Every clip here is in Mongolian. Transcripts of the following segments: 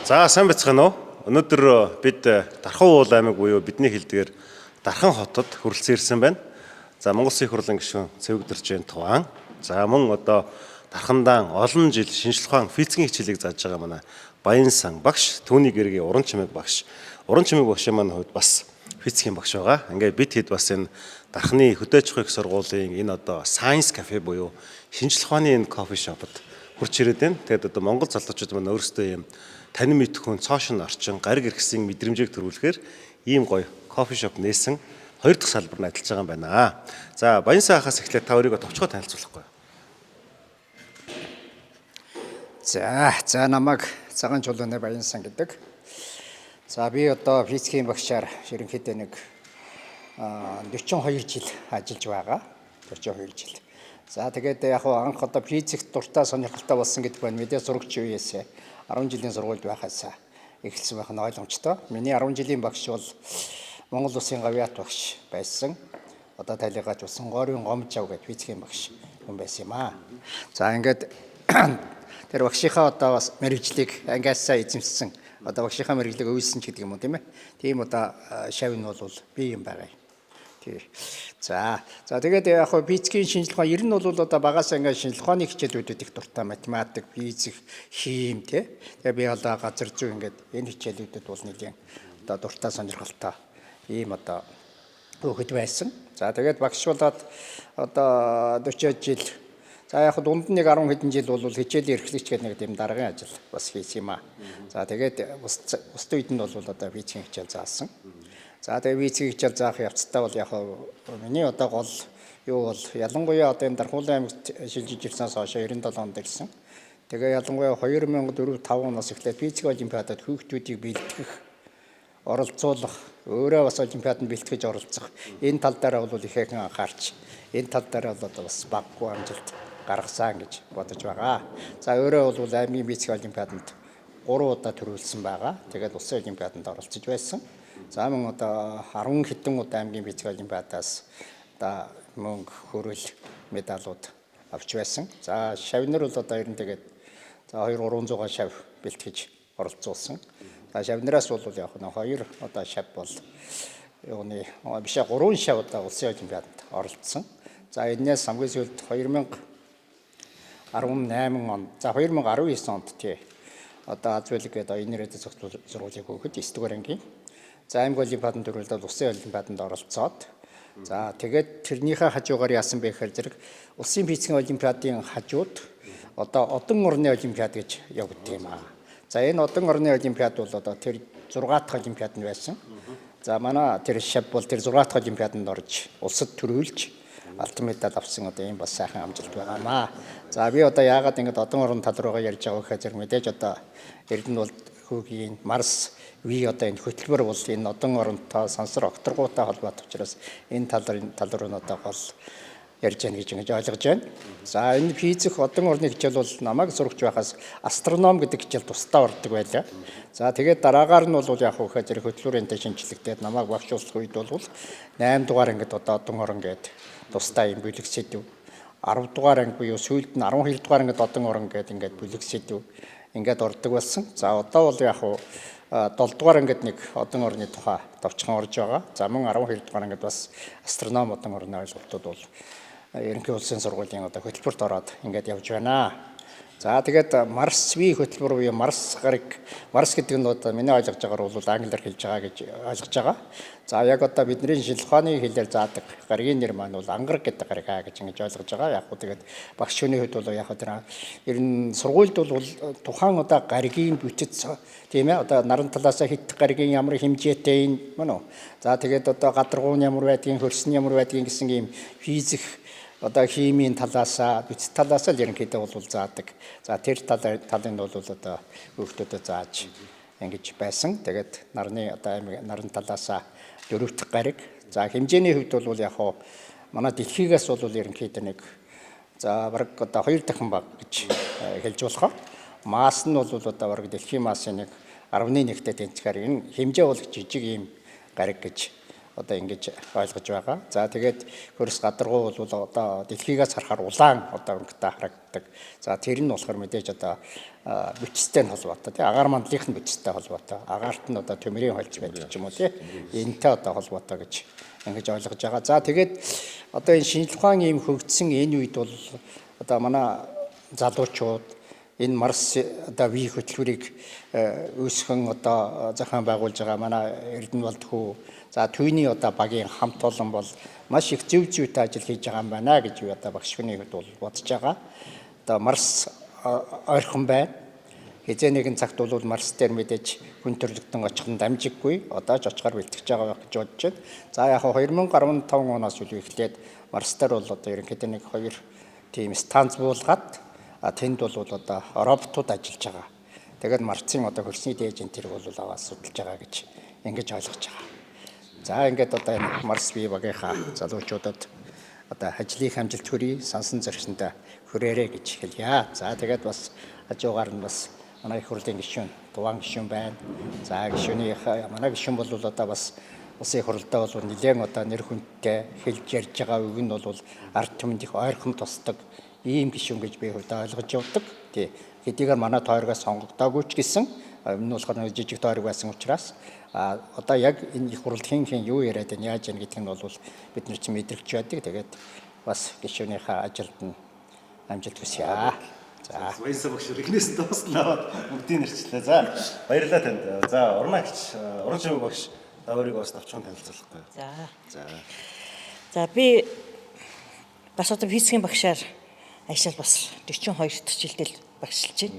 За, сайн байцгаана уу? Өнөөдөр бид Дархан уул аймаг буюу бидний хэлдгээр Дархан хотод хүрэлцэн ирсэн байна. За, Монгол Улсын их хурлын гишүүн Цэвэг Дөржин Туваан. За, мөн одоо Дархандаан олон жил шинжлэх ухаан физикийн хичээлийг зааж байгаа манай Баянсан багш, түүний гэргийн уран чимэг багш. Уран чимэг багшийн маань хувьд бас физикийн багш байгаа. Ингээд бид хэд бас энэ Дарханы хөдөө аж ахуйн их сургуулийн энэ одоо Science Cafe буюу шинжлэх ухааны энэ coffee shop-д хурж ирээд байна. Тэгээд одоо Монгол залуучууд маань өөрсдөө юм танин мэдхүн цоошин орчин гариг эргэсэн мэдрэмжийг төрүүлэхээр ийм гоё coffee shop нээсэн, хоёр дахь салбар нь ажиллаж байгаа юм байна. За, Баянсан ахаас эхлээд та өөрийгөө товчхой танилцуулахгүй. За, намайг Цагаан Чулууны Баянсан гэдэг. За, би одоо физикийн багшаар ерөнхийдөө нэг 42 жил ажиллаж байгаа. 42 жил. За, тэгээд яг хуу анх одоо физикт дуртай, сонирхолтой болсон гэдэг байна. Мэдээ сурагч үеэсээ, 10 жилийн сургуульд байхаас эхэлсэн байх нь ойлгомжтой. Миний 10 жилийн багш бол Монгол Улсын гавьяат багш байсан. Одоо тайлгааж болсон Горын Гомжав гэдэг физикийн багш хүн байсан юм аа. За, ингээд тэр багшийнхаа одоо бас мэргэжлийг ангиасаа эзэмшсэн. Одоо багшийнхаа мэргэжлийг өвлсөн ч гэдэг юм уу, тийм ээ. Тийм одоо шавь нь бол би юм байгаа юм. Тий. За, тэгээд яг хөө физикийн шинжлэх ухаан ер нь бол одоо багасаа ингээд шинжлэх ухааны хичээлүүдэд их дуртай: математик, физик, хим, тий. Тэгээ би одоо газар зүй, ингээд энэ хичээлүүдэд бол нэлийн одоо дуртай, сонирхолтой ийм одоо хүүхэд байсан. За, тэгээд багш болоод одоо 40 жил. За, яг дунд нь нэг 10 хэдэн жил бол хичээлийн эрхлэгч гэдэг нэг тийм даргын ажил бас хийсэн юм аа. За, тэгээд бус үед нь бол одоо физикийн хичээл заасан. За, тэгээд физикийн хичээл заах явцдаа бол яг миний одоо гол юу бол ялангуяа одоо энэ Дархуулын аймагт шилжиж ирсэнээс хойш, 97 онд ирсэн. Тэгээ ялангуяа 2004 5 оноос эхлээд физик олимпиадад хүүхдүүдийг бэлтгэх, оролцуулах, өөрөө бас олимпиаданд бэлтгэж оролцох энэ тал дээр бол ихээхэн анхаарч, энэ тал дээр бол одоо бас баггүй амжилт гаргасан гэж бодож байгаа. За, өөрөө бол аймгийн физик олимпиаданд 3 удаа төрүүлсэн байгаа. Тэгээд улсын олимпиаданд оролцож байсан. За, мөн одоо 10 хэдэн удаа аймгийн физик олимпиадаас одоо мөнгө, хөрөл, медалууд авч байсан. За, шавнар бол одоо ер нь тэгээд за 2 300 шав бэлтгэж оролцуулсан. За, шавнараас бол яг нь хоёр одоо шав бол юуны биш, гурван шав одоо улсын олимпиаданд оролцсон. За, энээс хамгийн сүүлд 2018 он, за 2019 онд, тий, одоо Аз бүлэг гэдэг оюун ирээдүйн сургуулийн хүүхэд 9 дугаар ангийн. За, аймаг олимпиаданд төрүүлээд улсын олимпиаданд оролцоод, за тэгээд тэрнийхээ хажуугаар яасан бэ гэхээр зэрэг улсын физикийн олимпиадын хажууд одоо одон орны олимпиад гэж явагддаг юм аа. За, энэ одон орны олимпиад бол одоо тэр 6 дахь олимпиад нь байсан. За, манай тэр шав бол тэр 6 дахь олимпиаданд орж улсад төрүүлж алтан медаль авсан, одоо ийм бас сайхан амжилт байгаамаа. За, би одоо яагаад ингэж одон орон тал руугаа ярьж байгаа вэ гэхээр зэрэг мэдээж одоо Эрдэнэ бол хүүгийн Марс Ви одоо энэ хөтөлбөр бол энэ одон оронтой, сансар огторгуутай холбоотой учраас энэ тал руу нь одоо гол ярьж яах гэж ингэж ойлгож байна. За, энэ физик одон орны хичээл бол намайг сурагч байхаас астроном гэдэг хичээл тусдаа ордог байлаа. За, тэгээд дараагаар нь бол яг хөө зэрэг хөтөлбөрийн шинжлэхдээ намайг багш болох үед бол 8 дугаар ангид одоо одон орон гэдэг тусдаа юм бүлэг сэдэв. 10 дугаар анги буюу сүүлд нь 12 дугаар ангид одон орон гэдэг ингээд бүлэг сэдэв ингээд ордог болсон. За, одоо бол яг хуу 7 дугаар ангид нэг одон орны тухай товчхон орж байгаа. За, мөн 12 дугаар ангид бас астроном одон орны ойлголтууд бол ерөнхий улсын сургуулийн одоо хөтөлбөрт ороод ингээд явж байна. За, тэгээд Марс Ви хөтөлбөр буюу Марс гариг, Марс гэдэг нь одоо миний ойлгож байгаагаар бол англиар хэлж байгаа гэж ойлгож байгаа. За, яг одоо бидний шинжлэх ухааны хэлээр заадаг гаригийн нэр маань бол ангараг гэдэг гариг аа гэж ингэж ойлгож байгаа. Яг гоо тэгээд багш хүний хувьд бол яг тэр ер нь сургуульд бол тухайн одоо гаригийн бүтэц, тийм ээ, одоо наран талаасаа хэт гаригийн ямар хэмжээтэй юм мөн үү. За, тэгээд одоо гадаргуу нь ямар байдгийг, хөрс нь ямар байдгийг гэсэн ийм физик, одоо химийн талаасаа, бүтэц талаасаа л ерөнхийдөө бол заадаг. За, тэр талын бол одоо хүүхдүүдэд зааж ингэж байсан. Тэгээд нарны одоо аймаг наран талаасаа дөрөв дэх гариг. За, хэмжээний хувьд бол яг хуу манай дэлхийгээс бол ерөнхийдөө нэг, за, бараг одоо хоёр дахин бага гэж хэлж болох. Масс нь бол одоо бараг дэлхийн массын нэг 10.1-тэй тэнцэхээр энэ хэмжээ бол жижиг ийм гариг гэж Одоо ингэж ойлгож байгаа. За тэгээд хөрс гадаргуу бол одоо дэлхийгээс харахаар улаан одоо өнгөтэй харагддаг. За тэр нь болохоор мэдээж одоо бүтэцтэй нь холбоотой тий, агаар мандлынх нь бүтэцтэй холбоотой. Агаарт нь одоо төмөрийн холж байдаг ч юм уу тий. Энтэй одоо холбоотой гэж ингэж ойлгож байгаа. За тэгээд одоо энэ шинжлэх ухаан ийм хөгжсөн энэ үед бол одоо манай залуучууд энэ Марс одоо бие хөтөлбөрийг үүсгэн одоо зохион байгуулж байгаа манай Эрдэнэвалд хүү, за түүний одоо багийн хамт олон бол маш их зөв зүйтэй ажил хийж байгаа юм байна гэж би одоо багш хүний хувьд бол бодож байгаа. Одоо Марс ойрхон байна. Хэзээ нэгэн цагт бол Марс дээр мэдээж хүн төрлөختөн очих нь дамжиггүй. Одоо ч очихоор бэлтгэж байгаа байх гэж бодож байна. За яг 2015 оноос илүү эхлээд Марс дээр бол одоо ерөнхийдөө нэг хоёр тийм станц буулгаад тэнд бол одоо роботууд ажиллаж байгаа. Тэгээд Марсын одоо хөрсний дээж энэ тэр бол аваад судалж байгаа гэж ингэж ойлгож байгаа. За ингээд одоо энэ Марс бие багийнхаа залуучуудад одоо ажлын амжилт хүрье, сансан зоригсондоо хүрээрэй гэж хэлье. За тэгээд бас хажуугаар нь бас манай их хурлын гишүүн, Дуван гишүүн байна. За гишүүний манай гишүүн бол одоо бас улсын их хурлдаа бол нэлээд одоо нэр хүндтэй хэлж ярьж байгаа үг нь бол ард түмэнд их ойрхон тусдаг ийм гишүүн гэж би хувьдаа ойлгож явдаг. Тий. Хэдийгээр манай тойрогоос сонгогдоогүй ч гэсэн өмнө нь болохоор жижиг тойрог байсан учраас одоо яг энэ их хуралд хэн хэн юу яриад байна, яаж яана гэдэг нь бол бид нар чинь мэдрэгч байдаг. Тэгээд бас гишүүнийхээ ажилд нь амжилт хүсье. За. Баясаа багш эхнээс дуусна аваад бүгдийг нэрчлээ. За баярлалаа танд. За урмаагч уран чимэг багш та өөрийгөө бас товчхон танилцуулахгүй. За. За. За би бас одоо физикийн багшаар ажиллаж бас 42 дахь жилдээ багшилж байна.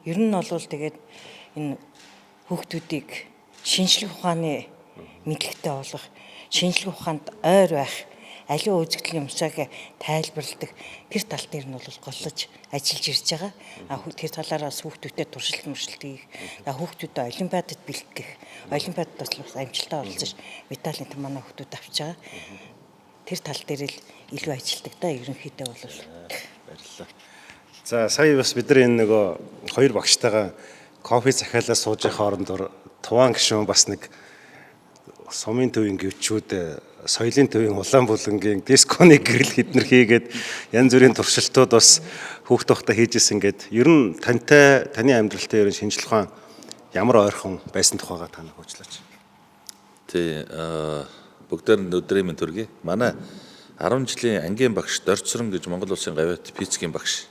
Ер нь бол тэгээд энэ хүүхдүүдийг шинжлэх ухааны мэдлэгтэй болгох, шинжлэх ухаанд ойр байх, аливаа үзэгдлийн юмсааг тайлбарладаг тэр тал дээр нь бол голлож ажиллаж ирж байгаа. А тэр талаараа бас хүүхдүүдэд туршилт мөршилт хийх, хүүхдүүдэд олимпиадад бэлтгэх, олимпиадад бас амжилттай оролцож медаль энэ манай хүүхдүүд авч байгаа. Тэр тал дээр л илүү ажилладаг да ерөнхийдөө бол. Баярлалаа. За сая бас бид нар энэ нөгөө хоёр багштайгаа кофе захиалаа сууж явах хооронд Туван гишүүн бас нэг сумын төвийн гівчүүд соёлын төвийн улаан булангийн дисконы гэрэл хэднэр хийгээд янз бүрийн туршилтууд бас хүүхд тухтай хийж исэн гээд ер нь тантай таны амьдралтай ер нь шинжлэх ухаан ямар ойрхон байсан тухайгаа та нар хуучлаач. Тий, бүгдээр нь өдрийн мэнд төргий. Манай 10 жилийн ангийн багш Дорцрон гэж Монгол улсын гавьяат физикийн багш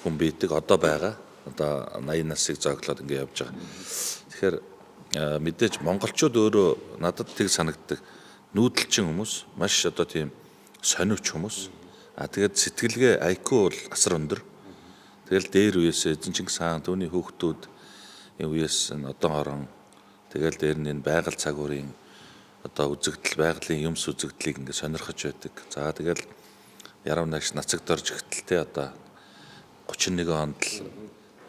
хүн бийдэг одоо байгаа. Одоо 80 насыг зооглоод ингэ явж байгаа. Тэгэхээр мэдээж монголчууд өөрөө надад тэг санагддаг нүүдэлчин хүмүүс, маш одоо тийм сониуч хүмүүс. А тэгээд сэтгэлгээ IQ бол асар өндөр. Тэгэл дээр үеэс эзэн Чингис хаан түүний хүүхдүүд энэ үеэс нь одон орон тэгэл дээр нь энэ байгаль цаг уурын одоо үзэгдэл байгалийн юмс үзэгдлийг ингэ сонирхож байдаг. За тэгэл ярав нагш нацаг дорж ихтэлтэй одоо 31 онд л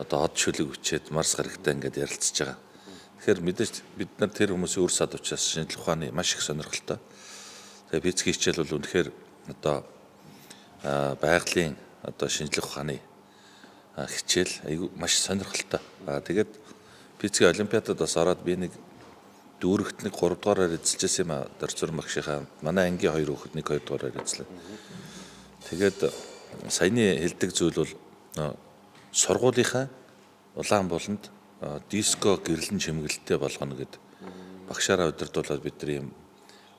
одоо од шүлэг өчөөд Марс гарагтай ингээд ярилцж байгаа. Тэгэхээр мэдээж бид нар тэр хүмүүсийн үр сад учраас шинжлэх ухааны маш их сонирхолтой. Тэгээ физикийн хичээл бол үнэхээр одоо байгалийн одоо шинжлэх ухааны хичээл айгүй маш сонирхолтой. Тэгээд физикийн олимпиадад бас ороод би нэг дүүрэгт нэг 3 дугаараар эзэлжсэн юм а. Дорцор багшийнхаа манай ангийн хоёр хүүхэд 1 2 дугаараар эзлээ. Тэгээд саяны хэлдэг зүйл бол сургуулийнхаа улаан буланд диско гэрлэн чимгэлтэй болгоно гэд багшаараа удирдуулаад бид нар ийм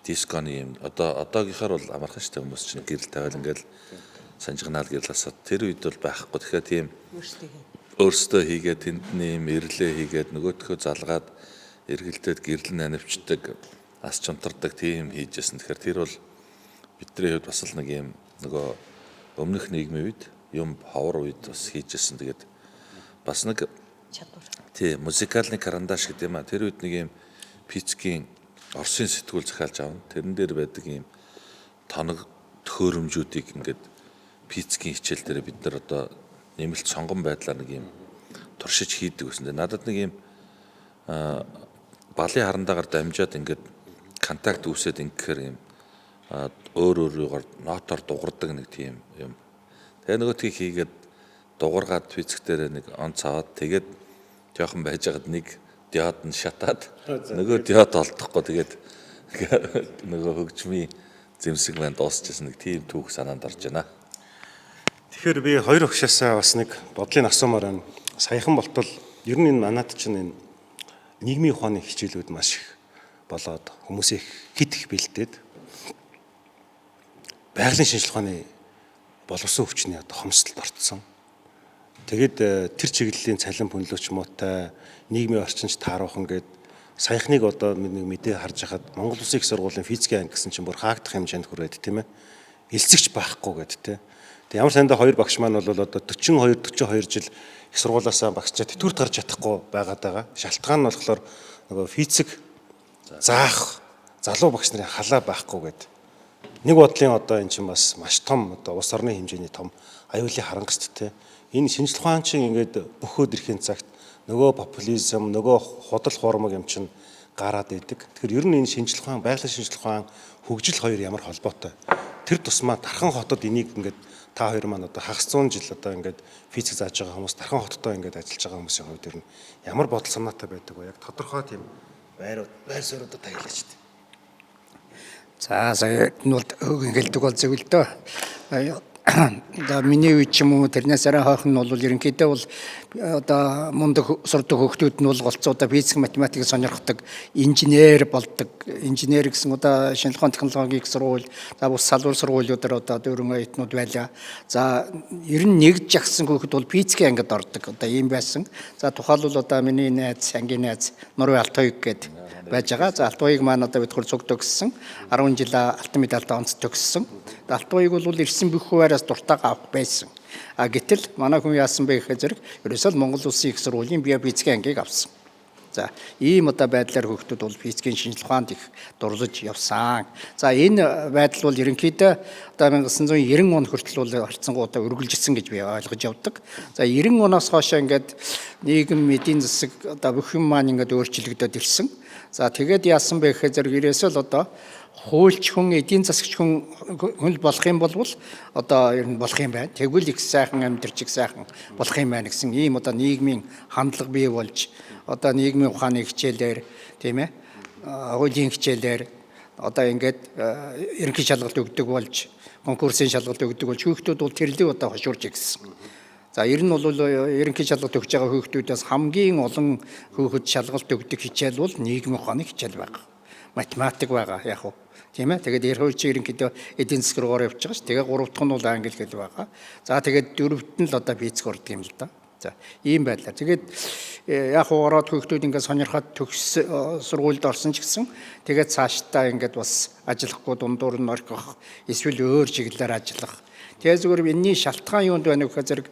дисконы ийм одоо одоогийнхаар бол амархан шүү дээ, хүмүүс чинь гэрэл тавиал ингээл санжигнаал гэрласаад тэр үед бол байхгүй. Тэгэхээр тийм өөрсдөө хийгээд тэнд нь ийм эрлээ хийгээд нөгөөдхөө залгаад эргэлдээд гэрлэн анивчдаг, ас чонтордог тийм хийжсэн. Тэгэхээр тэр бол бидний хувьд бас л нэг ийм нөгөө өмнөх нийгмийн үед юм ховор үед бас хийжсэн. Тэгээд бас нэг чадвар. Тий, музикалны карандаш гэдэг юм а. Тэр үед нэг ийм физикийн Оросын сэтгүүл захиалж авна. Тэрэн дээр байдаг ийм тоног төхөөрөмжүүдийг ингээд физикийн хичээл дээр бид нар одоо нэмэлт сонгон байдлаар нэг ийм туршиж хийдэг гэсэн. Надад нэг ийм балын харандаагаар дамжаад ингээд контакт үүсээд ингэхээр ийм өөр өөрөөр нотоор дуурдаг нэг тийм юм. Тэгээ нөгөөтгийг хийгээд дуургаад физик дээр нэг онц аваад тэгээд жоохон байж байгаад нэг диод нь шатаад нөгөө диод олдохгүй тэгээд Нөгөө хөгжмийн зэмсэг маань дуусчихсан нэг тийм түүх санаанд орж байна. Тэгэхээр би хоёр өгшөөсөө бас нэг бодлын асуумаар байна. Саяхан болтол ер нь энэ манад чинь энэ нийгмийн ухааны хичээлүүд маш их болоод хүмүүсийг хит их бэлдээд байгалийн шинжилгээ ухааны боловсон хүчний одоо хомсдолд орцсон. Тэгэд тэр чиглэлийн цалин пүнлүүч муутай, нийгмийн орчинч тааруухан гээд саяхныг одоо нэг мэдээ харж хахад Монгол Улсын их сургуулийн физикийн анги гэсэн чинь бүр хаагдах хэмжээнд хүрээд тийм ээ. Элцэгч байхгүй гээд тийм. Тэг ямар сандаа хоёр багш маань бол одоо 42 42 жил их сургуулаасаа багшчаа тэтгэврт гарч чадахгүй байгаад байгаа. Шалтгаан нь болохоор нөгөө физик заах залуу багш нарын халаа байхгүй гээд нэг бодлын одоо эн чинь бас маш том одоо улс орны хэмжээний том аюулын харангаст те. Энэ шинжлэх ухаан чинь ингээд бөхөөд ирэхин цагт нөгөө популизм, нөгөө худал хуурмаг юм чинь гараад идэг. Тэгэхээр ер нь энэ шинжлэх ухаан, байгалийн шинжлэх ухаан, хөгжил хоёр ямар холбоотой. Тэр тусмаа Дархан хотод энийг ингээд та хоёр маань одоо хагас 100 жил одоо ингээд физик зааж байгаа хүмүүс Дархан хоттой ингээд ажиллаж байгаа хүмүүсийн хувьд ер нь ямар бодол санаатай байдаг вэ? Яг тодорхой тийм байр суурьудаа та хэлээч тээ. За сая нь бол хөг ингэлдэг бол зөв л дөө. Одоо миний үе ч юм уу тэрнээс арай хойх нь бол ерөнхийдөө бол одоо мундаг сурдаг хүүхдүүд нь бол голцоо одоо физик математик сонирхдаг инженер болдог. Инженер гэсэн одоо шинжилгээ ухааны технологийн их сургууль, за бус салбар сургуулиудаар одоо дөрвөн оюутнууд байлаа. За 91 жагсан хүүхэд бол физикийн ангид ордог. Одоо ийм байсан. За тухайлбал одоо миний найз, ангийн найз Нурвын Алтуйг гэдэг байж байгаа. За Алтуйг маань одоо бид нар цуг төгссөн. 10 жил алтан медальтай онц төгссөн. Алтуйг бол ирсэн бүх хувараас дуртайгаа авах байсан. А гэтэл манай хүн яасан бэ гэхээр зэрэг ерөөсөө л Монгол Улсын их сургуулийн биофизикийн ангийг авсан. За ийм одоо байдлаар хүүхдүүд бол физикийн шинжилгээ ухаанд их дурлаж явсан. За энэ байдал бол ерөнхийдөө одоо 1990 он хүртэл бол харьцангуй одоо үргэлжилсэн гэж би ойлгож явдаг. За 90 оноос хойш ингээд нийгэм эдийн засаг одоо бүх юм маань ингээд өөрчлөгдөд ирсэн. За тэгээд яасан бэ гэхээр зэрэг ерөөсөө л одоо хуульч хүн, эдийн засагч хүн хүн болох юм бол одоо ер нь болох юм байна. Тэгвэл их сайхан амьдарч их сайхан болох юм байна гэсэн ийм одоо нийгмийн хандлага бий болж одоо нийгмийн ухааны хичээлээр тийм хуулийн хичээлээр одоо ингээд ерөнхий шалгалт өгдөг болж конкурсын шалгалт өгдөг болж хүүхдүүд бол тэрлэг одоо хошуурж ирсэн. За ер нь бол ерөнхий шалгалт өгч байгаа хүүхдүүдээс хамгийн олон хүүхэд шалгалт өгдөг хичээл бол нийгмийн ухааны хичээл байгаа. Математик байгаа яг уу. Тийм ээ. Тэгээд ер хувь чи ерөнхийдөө эдийн засаг руугаар явж байгаа ш. Тэгээ гурав дахь нь бол англи хэл байгаа. За тэгээд дөрөвт нь л одоо физик ордог юм л да. За ийм байдлаар. Тэгээд яг уу ороод хүүхдүүд ингээд сонирхоод төгс сургуульд орсон ч гэсэн тэгээд цаашдаа ингээд бас ажиллахгүй дундуур нь орхих эсвэл өөр чиглэлээр ажиллах. Тэгээ зүгээр энэний шалтгаан юунд байна вэ гэхээр зэрэг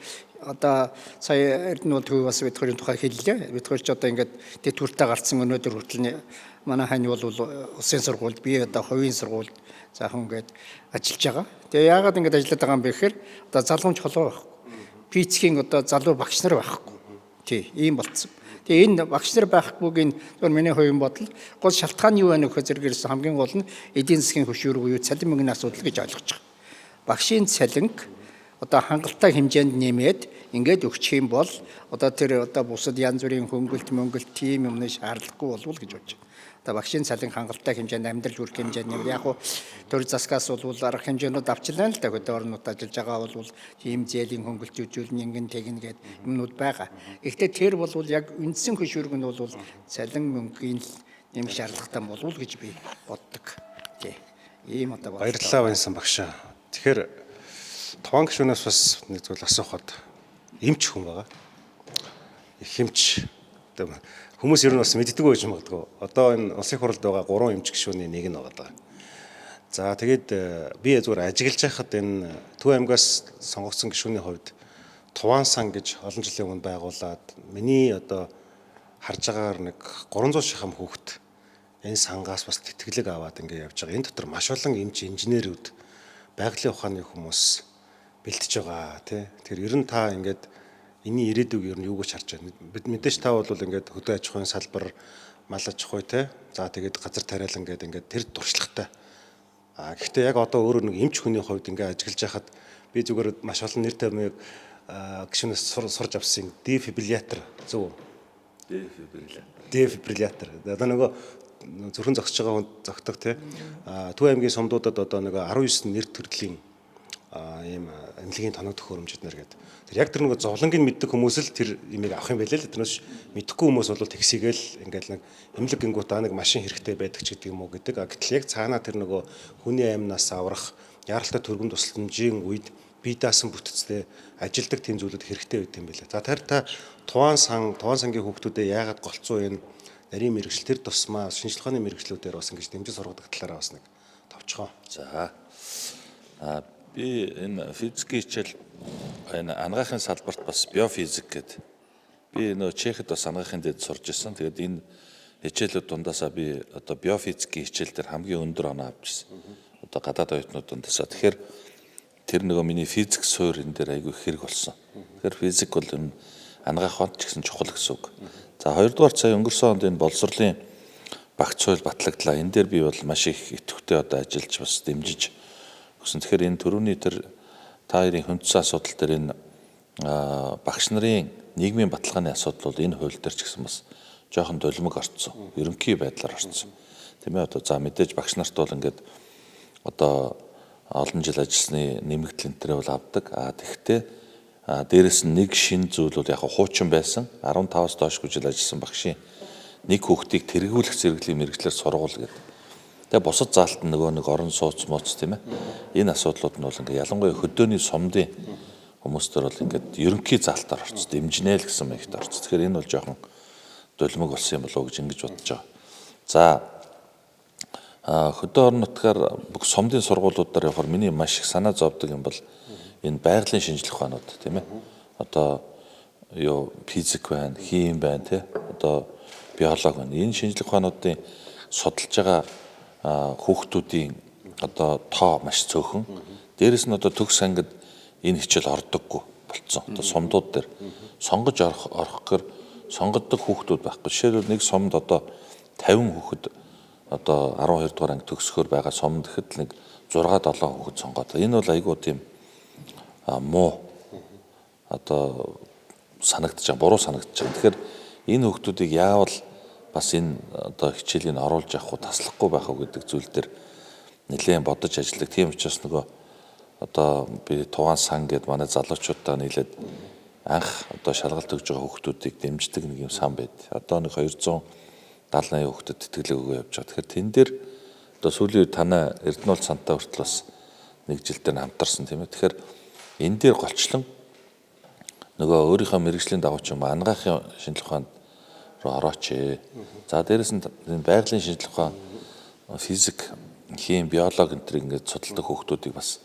одоо сая Эрдэнэ бол төв бас бид хоёрын тухай хэллээ. Бид хоёр ч одоо ингээд тэтгэвртэй гарцсан өнөөдөр хүртэл манай хань бол улсын сургуульд би одоо хувийн сургуульд захан ингээд ажиллаж байгаа. Тэгээ яагаад ингээд ажиллаад байгаа юм бэ гэхээр одоо залгамж холоо байхгүй. Физикийн одоо залуу багш нар байхгүй. Тий, ийм болцсон. Тэгээ энэ багш нар байхгүйг нь зөвхөн миний хувийн бодол гол шалтгаан юу байна вэ гэхээр зэрэг ирсэн хамгийн гол нь эдийн засгийн хөшүүрэг буюу цалин мөнгөний асуудал гэж ойлгож байгаа. Багшийн цалинг одоо хангалттай хэмжээнд нэмээд ингээд өгчих юм бол одоо тэр одоо бусад янз бүрийн хөнгөлт мөнгөлт тийм юмны шаардлагагүй болвол гэж бодож байна. Одоо багшийн цалин хангалттай хэмжээнд амьдрал хүрэх хэмжээнд нэмээд яг хуу төр засгаас бол арга хэмжээнүүд авчлаа л да хөдөө орнууд ажиллаж байгаа бол тийм зээлийн хөнгөлт үзүүлнэ ингэн тэгнэ гэд юмнууд байгаа. Гэхдээ тэр бол яг үндсэн хөшүүрэг нь бол цалин мөнгөний л нэмэх шаардлагатай болов уу гэж би боддог. Тий. Ийм одоо бодолтой. Баярлалаа Баянсан багшаа. Тэгэхээр Туваан гишүүнээс бас нэг зүйл асуухад эмч хүн байгаа. Их эмч одоо хүмүүс ер нь бас мэддэггүй байж магадгүй. Одоо энэ улсын хурлд байгаа 3 эмч гишүүний нэг нь байгаа даа. За тэгээд би зүгээр ажиглаж байхад энэ Төв аймгаас сонгогдсон гишүүний хувьд Туваан сан гэж олон жилийн өмнө байгуулад миний одоо харж байгаагаар нэг 300 шахам хүүхэд энэ сангаас бас тэтгэлэг аваад ингэ явж байгаа. Энэ дотор маш олон эмч инженерүүд, байгалийн ухааны хүмүүс бэлтэж байгаа тий. Тэгэхээр ер нь та ингээд энэний ирээдүйг ер нь юу гэж харж байна? Бид мэдээж та бол ингээд хөдөө аж ахуйн салбар, мал аж ахуй тий. За тэгээд газар тариалан гэдэг ингээд тэр туршлагатай. А гэхдээ яг одоо өөрөө нэг эмч хүний хувьд ингээд ажиглаж байхад би зүгээр маш олон нэр томьёог гишүүнээс сурж авсан дефибриллятор зөв үү? Дефибриллятор. Дефибриллятор. Одоо нөгөө зүрхэн зогсож байгаа хүн зогтдог тий. Төв аймгийн сумдуудад одоо нөгөө 19 нэр төрлийн ийм эмнэлгийн тоног төхөөрөмжүүд нэр гэдэг. Тэр яг тэр нөгөө зовлонгийг мэддэг хүмүүс л тэр имийг авах юм байлээ л. Тэрнээс мэдэхгүй хүмүүс бол тэгсийгээл ингээл нэг эмнэлэг гингүүт аа нэг машин хэрэгтэй байдаг ч гэдэг юм уу гэдэг. Гэтэл яг цаанаа тэр нөгөө хүний амнаас аврах яаралтай төргөн тусламжийн үед бие даасан бүтцтэй ажилдаг тийм зүйлүүд хэрэгтэй байт юм байлээ. За тэр та Туваан сан Туваан сангийн хүүхдүүдээ яагаад голцоо энэ нарийн мэрэгжил тэр тусмаа шинжлэх ухааны мэрэгжлүүдээр бас ингэж дэмжиж сургадаг талаараа бас нэг товчхон. За. Би энэ физикийн хичээл энэ анагаахын салбарт бас биофизик гэдэг. Би нөө Чехэд бас анагаахын дэд сурж исэн. Тэгээд энэ хичээлүүд дундаасаа би одоо биофизикийн хичээл дээр хамгийн өндөр оноо авч ирсэн. Одоо гадаад оюутнууд дундаасаа. Тэгэхээр тэр нөгөө миний физик суур энэ дээр айгүй хэрэг болсон. Тэгэхээр физик бол энэ анагаах ухаанд ч гэсэн чухал гэсэн үг. За хоёрдугаар сая өнгөрсөн онд энэ боловсролын багц хууль батлагдлаа. Энэ дээр би бол маш их идэвхтэй одоо ажиллаж бас дэмжиж өгсөн. Тэгэхээр энэ төрөүний тэр та хоёрын хүндсэн асуудал дээр энэ багш нарын нийгмийн баталгааны асуудал бол энэ хууль дээр ч гэсэн бас жоохон долимог орцсон. Ерөнхий байдлаар орцсон. Тийм ээ, одоо за мэдээж багш нарт бол ингээд одоо олон жил ажилласны нэмэгдэл энэ төрөө бол авдаг. Тэгэхдээ дээрэс нь нэг шин зүйл бол яг хуучин байсан. 15-аас доош жил ажилласан багшийн нэг хүүхдийг тэргүүлэх зэрэглэлийн мэргэжлээр сургуул гэдэг. Тэгээ бусад заалт нь нөгөө нэг орон сууц моц тийм ээ. Энэ асуудлууд нь бол ингээд ялангуяа хөдөөний сумдын хүмүүс төр бол ингээд ерөнхий заалтаар орц дэмжинэ л гэсэн маягт орц. Тэгэхээр энэ бол жоохон долимог болсон юм болов уу гэж ингэж бодож байгаа. За хөдөө орон нутгаар бүх сумдын сургуулиудаар явахаар миний маш их санаа зовдөг юм бол энэ байгалийн шинжлэх ухаанууд тийм ээ. Одоо юу физик байна, хим байна тий. Одоо биологи байна. Энэ шинжлэх ухаануудын судалж байгаа хүүхдүүдийн одоо тоо маш цөөхөн. Дээрэс нь одоо төгс ангид энэ хичээл ордоггүй болцсон. Одоо сумдууд дээр сонгож орох гэхээр сонгодог хүүхдүүд байхгүй. Жишээлбэл нэг сумд одоо 50 хүүхэд одоо 12 дугаар анги төгсөхөөр байгаа сумд гэхэд нэг 6 7 хүүхэд сонгоод. Энэ бол айгүй тийм муу одоо санагдаж байгаа, буруу санагдаж байгаа. Тэгэхээр энэ хүүхдүүдийг яавал бас энэ одоо хичээлийг оруулж авах уу, таслахгүй байх уу гэдэг зүйл дээр нэлээд бодож ажилладаг. Тийм учраас нөгөө одоо би Туваан сан гэд манай залуучуудаа нийлээд анх одоо шалгалт өгж байгаа хүүхдүүдийг дэмждэг нэг юм сан байд. Одоо нэг 270 80 хүүхдэд тэтгэлэг өгөө явж байгаа. Тэгэхээр тэн дээр одоо сүүлийн үед танай Эрдэнэул цантаа хүртэл бас нэг жил дээр хамтарсан тийм ээ. Тэгэхээр энэ дээр голчлон нөгөө өөрийнхөө мэрэгжлийн дагуу ч юм анагаахын шинжлэх ухаанд руу орооч ээ. За дээрэс нь энэ байгалийн шинжлэх ухаан, физик, хим, биологи энэ төр ингээд судалдаг хүүхдүүдийг бас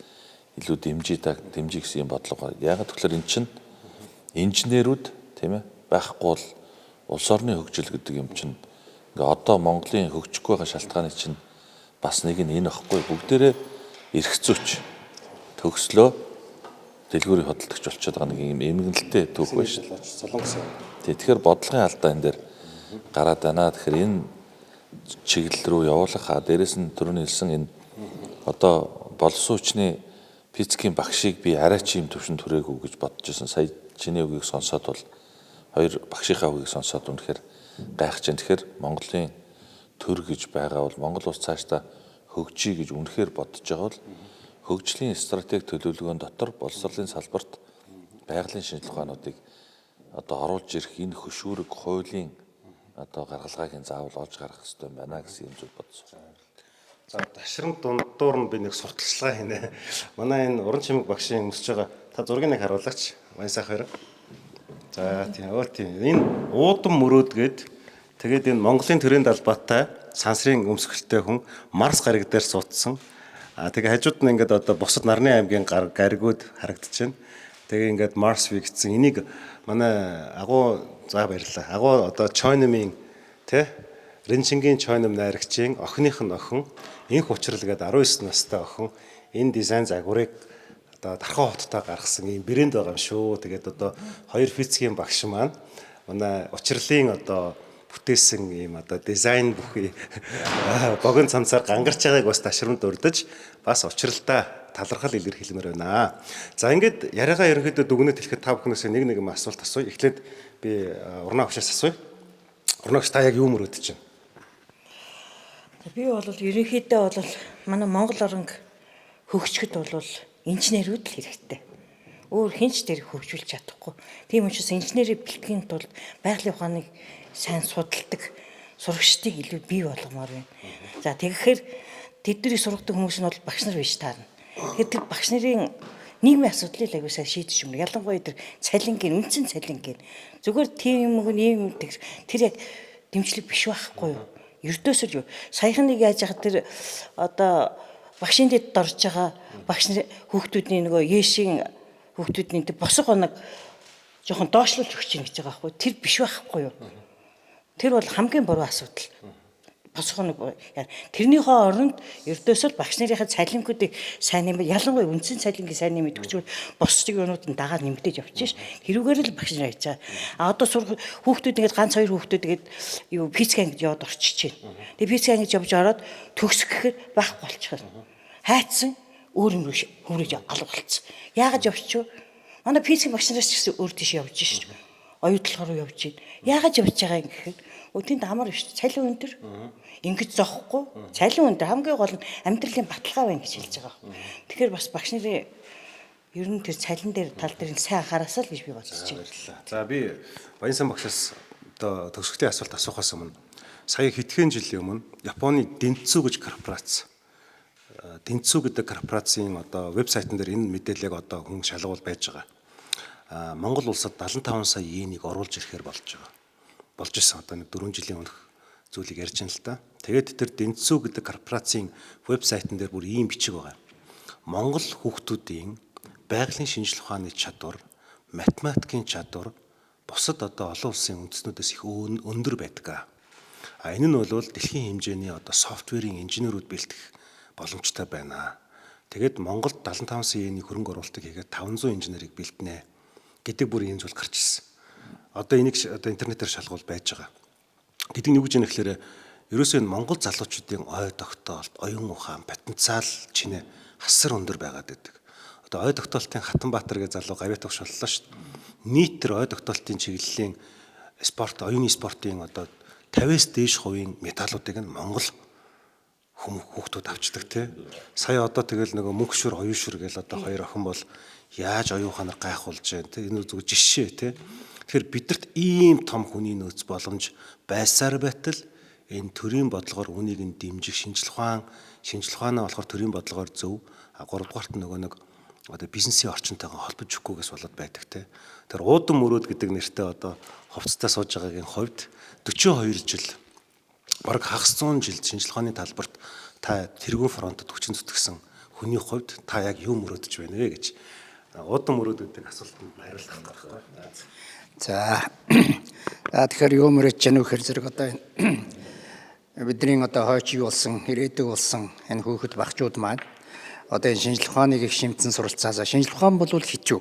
илүү дэмжиж дэмжих гэсэн юм бодлого. Яагаад гэвэл эн чинь инженерүүд тийм ээ байхгүй бол улс орны хөгжил гэдэг юм чинь ингээ одоо Монголын хөгжихгүй байгаа шалтгааны чинь бас нэг нь энэ ихгүй. Бүгдээрээ эрх зүйч төгслөө дэлгүүрийн хөдөлгөгч болчиход байгаа нэг юм эмгэнэлтэй түүх байна шүү. Солонгос. Тэгэхээр бодлогын алдаа энэ дээр гараад байна. Тэгэхээр энэ чиглэл рүү явуулах, дээрэс нь түрүүний хэлсэн энэ одоо боловсон хүчний физикийн багшийг би арай ч юм төвшөнд түрээгүй гэж бодож байсан. Сая чиний үгийг сонсоод бол хоёр багшийнхаа үгийг сонсоод үнэхээр гайхаж байна. Тэгэхээр Монголын төр гэж байгаа бол Монгол улс цаашдаа хөгжиё гэж үнэхээр бодож байгаа бол хөгжлийн стратеги төлөвлөгөөн дотор боловсролын салбарт байгалийн шинжлэх ухаануудыг одоо оруулж ирэх энэ хөшүүрэг хуулийн одоо гаргалгааг нь заавал олж гаргах хэрэгтэй байна гэсэн юм зүйл бодсон. За ташрам дундуур нь би нэг сурталчилгаа хийнэ. Манай энэ уран чимэг багшийн өмсөж байгаа та зургийг нэг харуулаач. Баян сайхан хоёр. За тийм өө тийм. Энэ уудам мөрөөдгээд тэгээд энэ Монголын төрийн далбаатай сансрын өмсгөлтэй хүн Марс гариг дээр суудсан. Тэгээ хажууд нь ингээд одоо бусад нарны аймгийн гаригууд харагдчихэв. Тэгээ ингээд Марс V гэсэн энийг манай агуу за баярлалаа. Агуу одоо Чойномын тэ Рэнчингийн Чойном найрагчийн охиных нь охин инх учрал гээд 19 настай охин энэ дизайн загварыг одоо Дархан хоттой гаргасан ийм брэнд байгаа юм шүү. Тэгээд одоо хоёр физикийн багш маань манай учрлын одоо бүтээсэн ийм одоо дизайн бүхий богино цамцаар гангарч байгааг бас ташрамд урдаж бас учралдаа талархал илэрхийлмээр байна. За ингээд яриагаа ерөнхийдөө дүгнэлт хэлэхэд та бүхнээс нэг нэг юм асуулт асууя. Эхлээд би урнаа хөшөөс асууя. Хурнагч та яг юу мөрөөдөж байна? Би бол ерөнхийдөө бол манай Монгол оронг хөгжихэд бол инженерүүд л хэрэгтэй. Өөр хэн ч тэр хөгжүүлж чадахгүй. Тийм учраас инженерийг бэлтгэхийн тулд байгалийн ухааныг сайн судалдаг сурагчдыг илүү бий болгомоор байна. За тэгэхээр тэднийг сургадаг хүмүүс нь бол багш нар биш таарна. Тэгэхээр тэр багш нарын нийгмийн асуудлыг аягүй сайн шийдэж өгнө. Ялангуяа тэр цалингийн, үндсэн цалингийн. Зүгээр тийм юм өгнө, ийм юм тэр яг дэмжлэг биш байхгүй юу? Ердөөсөө л юу. Саяхан нэг яаж яхад тэр одоо багшийн дэд дорж байгаа багш нар хүүхдүүдний нөгөө Ешийн хүүхдүүдний тэр босго оног жоохон доошлуулж өгч юм гэж байгаа байхгүй. Тэр биш байхгүй юу? Тэр бол хамгийн буруу асуудал. Босго нэг тэрнийхөө оронд ердөөсөө л багш нарынхаа цалингуудыг сайн нэмээд ялангуяа үндсэн цалингийн сайн нэмээд өгчвөл бусдыг юмнууд нь дагаад нэмэгдэж явчих ш. Тэрүүгээр л багш нар хийж байгаа. А одоо сурах хүүхдүүд ингээд ганц хоёр хүүхдүүд ингээд юу физик ангид яваад орчиж байна. Тэгээ физик ангид явж ороод төгсөх гэхээр байхгүй болчихсон. Хайцсан өөр юм руу хөрөж алга болцсон. Яагаад явчих вэ? Манай физик багш нараас ч гэсэн өөр тийш явж шв. Оюутлахаар руу явж байна. Яагаад явж байгаа юм гэхэд тэнд амар биш. Цалин өндөр. Ингэж зохгүй. Цалин өндөр хамгийн гол нь амьдралын баталгаа байна гэж хэлж байгаа. Тэгэхээр бас багш нарын ер нь тэр цалин дээр тал дээр нь сайн анхаараасаа л гэж би бодож байна. Баярлалаа. За би Баянсан багшаас одоо төгсгөлийн асуулт асуухаас өмнө сая хэдхэн жилийн өмнө Японы Дэнцүү гэж корпорац Дэнцүү гэдэг корпорацийн одоо вебсайтн дээр энэ мэдээллийг одоо хүн шалгуул байж байгаа. А Монгол улсад 75 сая иенийг оруулж ирэхээр болж байгаа. Болж исэн одоо нэг 4 жилийн өмнөх зүйлийг ярьж байна л да. Тэгээд тэр Дэнцүү гэдэг корпорацийн вебсайтн дээр бүр ийм бичиг байгаа. Монгол хүүхдүүдийн байгалийн шинжлэх ухааны чадвар, математикийн чадвар бусад одоо олон улсын үндэстнүүдээс их өндөр байдаг. А энэ нь бол дэлхийн хэмжээний одоо софтверийн инженерүүд бэлтгэх боломжтой байна. Тэгээд Монголд 75 сая иений хөрөнгө оруулалтыг хийгээд 500 инженерийг бэлтнэ гэдэг бүр ийм зүйл гарч ирсэн. Одоо энийг одоо интернетээр шалгуул байж байгаа. Гэдэг нь юу гэж юм гэхээр ерөөсөө энэ Монгол залуучуудын ой тогтоолт, оюун ухаан, потенциал чинээ хасар өндөр байгаад байдаг. Одоо ой тогтоолтын Хатанбаатар гэж залуу гавьяа төгш боллоо шүү дээ. Нийт тэр ой тогтоолтын чиглэлийн спорт, оюуны спортын одоо 50-аас дээш хувийн медалуудыг нь Монгол хүүхдүүд авчдаг тий. Сая одоо тэгэл нөгөө мөнх шүр, оюун шүр гэл одоо хоёр охин бол яаж оюун ухаанаар гайхуулж байна тий. Энэ зүгээр жишээ тий. Тэгэхээр бидэрт ийм том хүний нөөц боломж байсаар байтал энэ төрийн бодлогоор үнийг нь дэмжих шинжлэх ухаан, шинжлэх ухаанаа болохоор төрийн бодлогоор зөв. А гуравдугаарт нөгөө нэг одоо бизнесийн орчинтойгоо холбож өгөхгүйгээс болоод байдаг те. Тэр уудам мөрөөд гэдэг нэртэй одоо хувцастай сууж байгаагийн хувьд 42 жил бараг хагас 100 жил шинжлэх ухааны талбарт та тэргүүн фронтод хүчин зүтгэсэн хүний хувьд та яг юу мөрөөдөж байна вэ гэж уудам мөрөөд гэдэг асуултанд хариулах байхгүй. За тэгэхээр юу мөрөөдөж байна вэ гэхээр зэрэг одоо бидний одоо хойч юу болсон, ирээдүг болсон энэ хүүхэд багчууд маань одоо энэ шинжлэх ухааныг их шимтэн суралцаасаа. Шинжлэх ухаан бол хэцүү.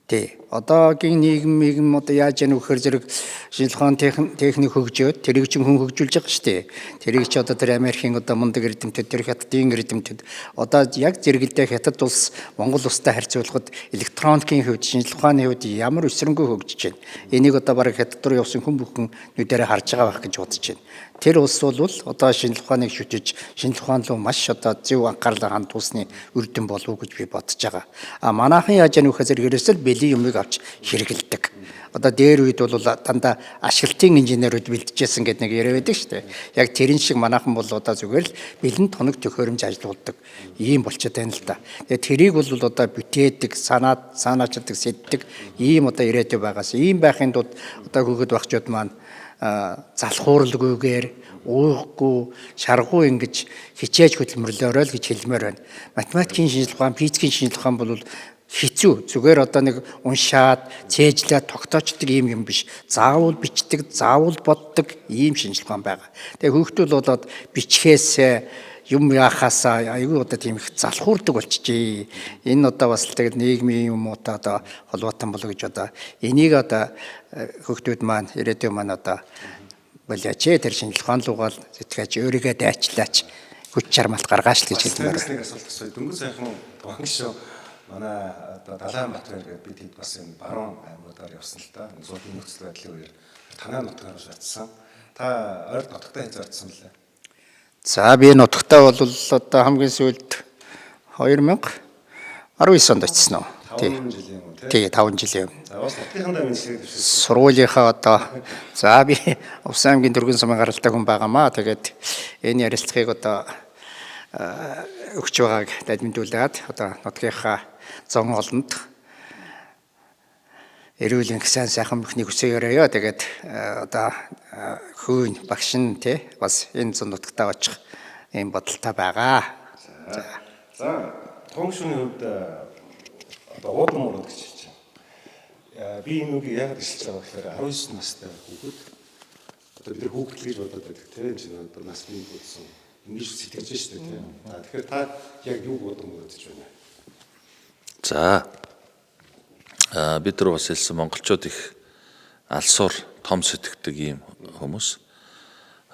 Тий. Одоогийн нийгэм одоо яаж яах вэ гэхээр зэрэг шинжлэх ухаан техник хөгжөөд тэрийг чинь хүн хөгжүүлж байгаа шүү дээ. Тэрийг чи одоо тэр Америкийн одоо мундаг эрдэмтэд, тэр Хятадын эрдэмтэд одоо яг зэрэгэлдээ Хятад улс Монгол улстай харьцуулахад электроникийн хувьд, шинжлэх ухааны хувьд ямар өсрөнгөө хөгжиж байна. Энийг одоо бараг Хятад руу явсан хүн бүхэн нүдэрээ харж байгаа байх гэж бодож байна. Тэр улс бол одоо шинжлэх ухааныг шүтэж, шинжлэх ухаан руу маш одоо зөв анхаарлаа хандуулсны үр дүн болов уу гэж би бодож байгаа. А манайхан яаж яах вэ гэхээр ерөөсөө бэлэн юмыг авч хэрэгэлдэг. Одоо дээр үед бол дандаа ашиглалтын инженерүүд бэлтжижсэн гэдэг нэг яриа байдаг шүү дээ. Яг тэрэн шиг манайхан бол одоо зүгээр л бэлэн тоног төхөөрөмж ажилуулдаг ийм болчиход байна л да. Тэгээ тэрийг бол одоо бүтээдэг, санаачилдаг, сэтдэг ийм одоо ирээдүй байгаас ийм байхын тулд одоо хүүхэд багчууд маань залхууралгүйгээр уухгүй, шаргуу ингэж хичээж хөдөлмөрлөөрэй л гэж хэлмээр байна. Математикийн шинжлэх ухаан, физикийн шинжлэх ухаан бол хэцүү. Зүгээр одоо нэг уншаад, цээжлээд тогтоочдөг ийм юм биш. Заавал бичдэг, заавал боддог ийм шинжлэх ухаан байгаа. Тэгээ хүүхдүүд болоод бичхээс юм яхаасаа айгүй одоо тийм их залхуурдаг болчихжээ. Энэ одоо бас л тэгэл нийгмийн юм уу одоо холбоотой болов гэж одоо энийг одоо хүүхдүүд маань ирээдүйн маань одоо болиач тэр шинжлэх ухаан руугаал сэтгэж өөрийгөө дайчлаач хүч чармаалт гаргааш л гэж хэлмээр байна. Нэг асуулт асууя. Дөнгөж сайхан багш манай одоо Далайн Батбаяр гэдэг бид хэд бас энэ баруун аймагуудаар явсан л та. Суудын нөхцөл байдлын үеэр Танай нутгаар очсон. Та ойр нутагтаа хэзээ очсон лээ? За би нутагтаа бол одоо хамгийн сүүлд 2019 онд очсон уу? 5 жилийн өмнө тий. Тий, 5 жилийн өмнө. За бас нутгийнхандаа мэндчилгээ дэвшүүлсэн. Сургуулийнхаа одоо за би Увсан аймгийн Дөргөн сумын гаралтай хүн байгаамаа. Тэгээд энэ ярилцлагыг одоо өгч байгааг дадмдуулаад одоо нутгийнхаа зон олонд эрүүл энх сайн сайхан бүхнийг хүсэж өрөөё. Тэгээд одоо хөөн багш нь тий бас энэ зун нутагтаа очих ийм бодолтой байгаа. За тун гишүүний хувьд одоо уудам мөрөд гэж хэлж байна. Би энэ үгийг яагаад хэлж байгаа гэхээр 19 настай хүүхэд одоо бид нар хүүхэд л гэж бодоод байдаг тийм энэ чинь одоо нас бий болсон ингэж сэтгэж штэ тийм. За тэгэхээр та яг юу уудам мөрөдөж байна вэ? За бид нар бас хэлсэн монголчууд их алсуур том сэтгэдэг ийм хүмүүс.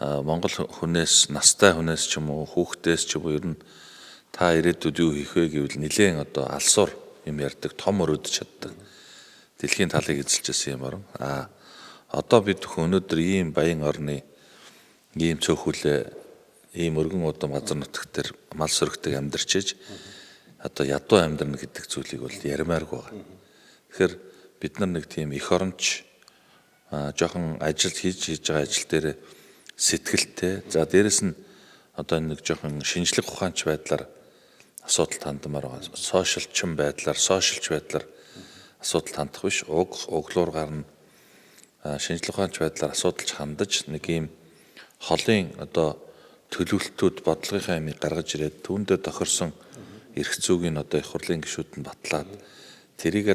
Монгол хүнээс, настай хүнээс ч юм уу, хүүхдээс ч юм уу ер нь та ирээдүйд юу хийх вэ гэвэл нэлээн одоо алсуур юм ярьдаг, том өрөөдөж чаддаг. Дэлхийн талыг эзэлж байсан юм орон. Одоо бид бүхэн өнөөдөр ийм баян орны ийм цөөхүлээ ийм өргөн удам газар нутаг дээр мал сөрөгтэй амьдарч иж одоо ядуу амьдрна гэдэг зүйлийг бол яримааргүй байгаа. Тэгэхээр бид нар нэг тийм эх оронч жоохон ажил хийж байгаа ажил дээр сэтгэлтэй. За дээрэс нь одоо нэг жоохон шинжлэх ухаанч байдлаар асуудал хандмаар байгаа. Сошиалчин байдлаар, сошиалч байдлаар асуудал хандах биш. Уг углуур гарна. Шинжлэх ухаанч байдлаар асуудалч хандаж нэг ийм холын одоо төлөвлөлтүүд бодлогынхаа ямыг гаргаж ирээд түүндээ тохирсон эрх зүйн одоо их хурлын гишүүд нь батлаад тэрийг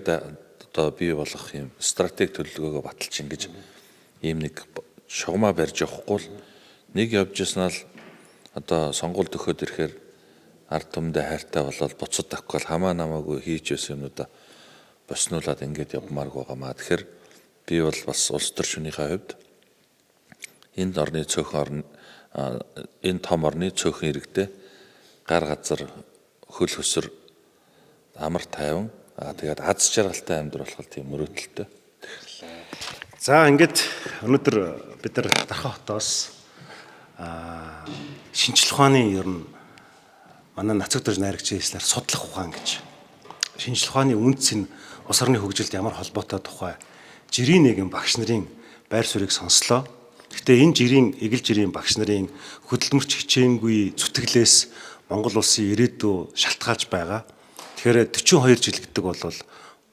одоо бий болгох юм стратеги төлөвлөгөөгөө баталж ингэж ийм нэг шугамаа барьж явахгүй л нэг явж яснаа л одоо сонгуульд өгөхөд ирэхээр ард түмэндээ хайртай болоод буцад авахгүй хамаа намаагүй хийж байсан юмнуудаа боснуулаад ингэж явмааргүй байгаамаа. Тэгэхээр би бол бас улс төр шөнийхөө хувьд энэ орны цөөхөн орн энэ том орны цөөхөн иргэдээ гар газар хөл хөсөр амар тайван тэгээд аз жаргалтай амьдрал болох тийм мөрөөдөлтэй. За ингээд өнөөдөр бид нар Дархан хотоос шинжлэх ухааны ер нь манай нацаг дөрж найрагчийн хэлснээр судлах ухаан гэж. Шинжлэх ухааны үндэс нь улс орны хөгжилд ямар холбоотой тухай жирийн нэгэн багш нарын байр суурийг сонслоо. Гэхдээ энэ жирийн эгэл жирийн багш нарын хөдөлмөрч хичээнгүй зүтгэлээс Монгол улсын ирээдүй шалтгаалж байгаа. Тэгэхээр 42 жил гэдэг бол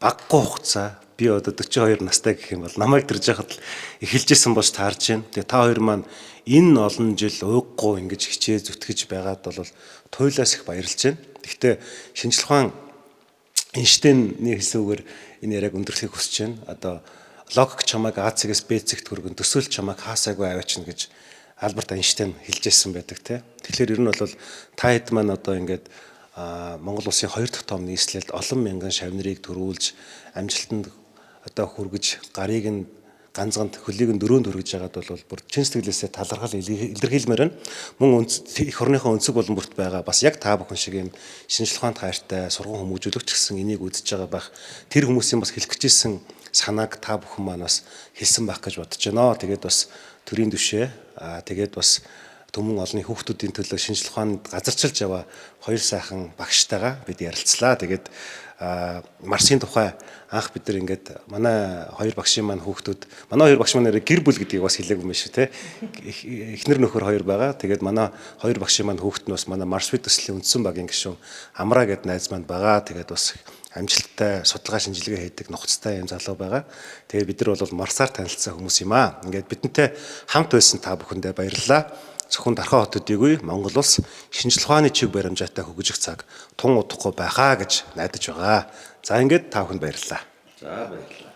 багагүй хугацаа. Би одоо 42 настай гэх юм бол намайг тэрж яхад л эхэлжсэн болж таарж байна. Тэгээ та хоёр маань энэ олон жил уйггүй ингэж хичээ зүтгэж байгаад бол туйлаас их баярлж байна. Гэхдээ шинжлэх ухаан Эйнштейнний хэлсэн үгээр энэ яриаг өндөрлөхийг хүсэж байна. Одоо логик чамайг А цэгээс Б цэгт хүргэн, төсөөл чамайг хаасаагүй аваачна гэж Альберт Эйнштейн хэлж ирсэн байдаг тий. Тэгэхээр ер нь бол та хэд маань одоо ингээд Монгол улсын хоёр дахь том нийслэлд олон мянган шав нарыг төрүүлж амжилтанд одоо хүргэж гарыг нь ганцганд хөлийг нь дөрөөнд хүргэж байгаад бол бүр чин сэтгэлээсээ талархал илэрхийлмээр байна. Мөн эх орныхоо өнцөг болон бүрт байгаа бас яг та бүхэн шиг юм шинжлэх ухаанд хайртай сурган хүмүүжүүлэгч гэсэн энийг үзэж байгаа байх. Тэр хүмүүсийн бас хэлэх гэжсэн санааг та бүхэн маань бас хэлсэн байх гэж бодож байна. Тэгээд бас төрийн түшээ тэгээд бас түмэн олонний хүүхдүүдийн төлөө шинжлэх ухаанд газарчилж яваа хоёр сайхан багштайгаа бид ярилцлаа. Тэгээд Марсын тухай анх бид нар ингээд манай хоёр багшийн маань хүүхдүүд манай хоёр багш маань гэр бүл гэдгийг бас хэлээгүй юм шиг те. Эхнэр нөхөр хоёр байгаа. Тэгээд манай хоёр багшийн маань хүүхд нь бас манай Марсвит төслийн үндсэн багийн гишүүн Амра гэдэг найз маань байгаа. Тэгээд бас амжилттай судалгаа шинжилгээ хийдэг нухацтай юм залуу байгаа. Тэгээд бид нар бол Марсаар танилцсан хүмүүс юм аа. Ингээд бидэнтэй хамт байсан та бүхэндээ баярлалаа. Зөвхөн Дархан хот төдийгүй Монгол улс шинжлэх ухааны чиг баримжаатай хөгжих цаг тун удахгүй байхаа гэж найдаж байгаа. За ингээд та бүхэнд баярлалаа. За баярлалаа.